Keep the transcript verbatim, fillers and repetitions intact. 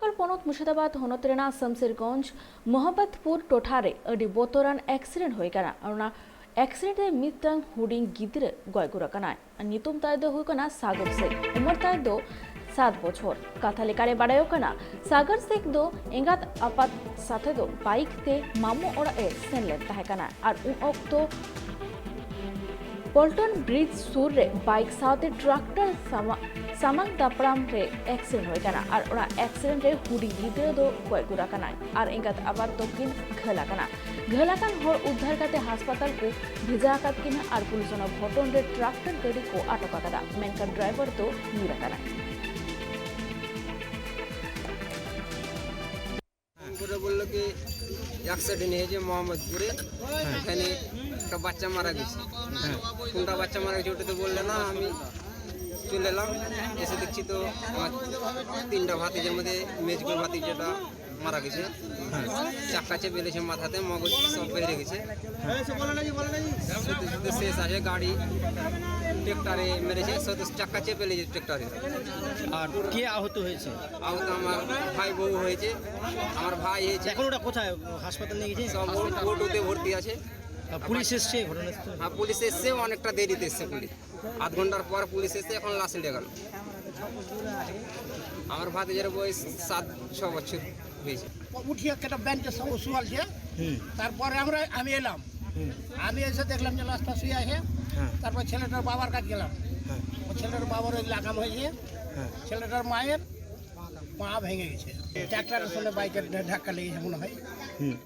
ᱠᱚᱞ ᱯᱚᱱᱚᱛ ᱢᱩᱨᱥᱤᱫᱟᱵᱟᱫᱽ ᱦᱚᱱᱚᱛ ᱨᱮᱱᱟᱜ ᱥᱟᱢᱥᱤᱨᱜᱚᱸᱡᱽ ᱢᱚᱦᱚᱢᱢᱚᱫᱽᱯᱩᱨ ᱴᱚᱴᱷᱟ ᱨᱮ ᱟᱹᱰᱤ ᱵᱚᱛᱚᱨᱟᱱ ᱮᱠᱥᱤᱰᱮᱱᱴ ᱦᱩᱭ ᱟᱠᱟᱱᱟ᱾ ᱚᱱᱟ ᱮᱠᱥᱤᱰᱮᱱᱴ ᱨᱮ ᱢᱤᱫᱴᱟᱝ ᱦᱩᱰᱤᱧ ᱜᱤᱫᱽᱨᱟᱹ ᱜᱚᱡ ᱜᱩᱨ ᱟᱠᱟᱱᱟᱭ᱾ ᱧᱩᱛᱩᱢ ᱛᱟᱭ ᱫᱚ ᱦᱩᱭᱩᱜ ᱠᱟᱱᱟ ᱥᱟᱜᱚᱨ ᱥᱮᱠ᱾ ᱩᱢᱮᱨ ᱛᱟᱭ ᱫᱚ ᱥᱟᱛ ᱵᱚᱪᱷᱚᱨ᱾ ᱠᱟᱛᱷᱟ ᱞᱮᱠᱟᱨᱮ ᱵᱟᱰᱟᱭᱚᱜ ᱠᱟᱱᱟ, ᱥᱟᱜᱚᱨ ᱥᱮᱠ ᱫᱚ ᱮᱸᱜᱟᱛ ᱟᱯᱟᱛ ᱥᱟᱛᱷᱮ ᱫᱚ ᱵᱟᱭᱤᱠ ᱛᱮ ᱢᱟᱢᱚ ᱚᱲᱟᱜ ᱮ ᱥᱮᱱ ᱞᱮᱱ ᱛᱟᱦᱮᱸ ᱠᱟᱱᱟ ᱟᱨ ᱩᱱ ᱚᱠᱛᱚ ᱯᱚᱞᱴᱚᱱ ᱵᱨᱤᱡᱽ ᱥᱩᱨ ᱨᱮ ᱵᱟᱭᱤᱠ ᱥᱟᱶᱛᱮ ᱴᱨᱟᱠᱴᱚᱨ ᱥᱟᱢᱟ-, ᱥᱟᱢᱟᱝ ᱫᱟᱯᱨᱟᱢ ᱨᱮ ᱮᱠᱥᱤᱰᱮᱱᱴ ᱦᱩᱭ ᱟᱠᱟᱱᱟ ᱟᱨ ᱚᱱᱟ ᱮᱠᱥᱤᱰᱮᱱᱴ ᱨᱮ ᱦᱩᱰᱤᱧ ᱜᱤᱫᱽᱨᱟᱹ ᱫᱚ ᱜᱚᱡ ᱜᱩᱨ ᱟᱠᱟᱱᱟᱭ ᱟᱨ ᱮᱸᱜᱟᱛ ᱟᱯᱟᱛ ᱫᱚᱠᱤᱱ ᱜᱷᱟᱹᱞ ᱟᱠᱟᱱᱟ᱾ ᱜᱷᱟᱹᱞ ᱟᱠᱟᱱ ᱦᱚᱲ ᱩᱫᱽᱫᱷᱟᱨ ᱠᱟᱛᱮ ᱦᱟᱥᱯᱟᱛᱟᱞ ᱠᱚ ᱵᱷᱮᱡᱟ ᱟᱠᱟᱫ ᱠᱤᱱᱟ ᱟᱨ ᱯᱩᱞᱤᱥ ᱚᱱᱟ ᱜᱷᱚᱴᱚᱱ ᱨᱮ ᱴᱨᱟᱠᱴᱚᱨ ᱜᱟᱹᱰᱤ ᱠᱚ ᱟᱴᱚᱠ ᱟᱠᱟᱫᱟ, ᱢᱮᱱᱠᱷᱟᱱ ᱰᱨᱟᱭᱵᱷᱟᱨ ᱫᱚ ᱧᱤᱨ ᱟᱠᱟᱱᱟᱭ᱾ ফোন করে বললো কি অ্যাক্সিডেন্ট হয়েছে মোহাম্মদপুরে, এখানে একটা বাচ্চা মারা গেছে। কোনটা বাচ্চা মারা গেছে ওটা তো বললে না, আমি চলে এলাম। এসে দেখছি তো আমার তিনটা ভাতিজার মধ্যে মেজগুলো ভাতিজাটা মারা গেছে। চাক্কা চেপে লেছে মাথাতে, মগজ সব বেরিয়ে গেছে। শুধু শুধু শেষ আছে, গাড়ি ট্রেক্টরে মেরেছে, শুধু চাক্কা চেপে লেছে ট্রেক্টরে। আর কে আহত হয়েছে? আহত আমার ভাই বউ হয়েছে, আমার ভাই হয়েছে। এখন ওটা কোথায়, হাসপাতাল নিয়ে গেছে? সব ওটুতে ভর্তি আছে। আর পুলিশ এসছে ঘটনাস্থলে? হ্যাঁ, পুলিশ এসছে, অনেকটা দেরিতে এসছে পুলিশ। আধ ঘন্টার পর পুলিশ এসছে, এখন লাশ নিয়ে গেল। আমার ভাতিজার বয়স সাত ছ বছর হয়েছে। উঠিয়ে একটা বেঞ্চে সব শুয়াল সে। হুম। তারপরে আমরা আমি এলাম। আমি এসে দেখলাম যে লাশটা শুয়ে আছে। হ্যাঁ। তারপর ছেলেটার বাবার কাছে গেলাম। হ্যাঁ। ও ছেলেটার বাবার ওই লাগাম হয়েছে। হ্যাঁ। ছেলেটার মায়ের পা ভেঙে গেছে। ট্রাক্টরের সঙ্গে বাইকের ধাক্কা লেগেছে মনে হয়। হুম।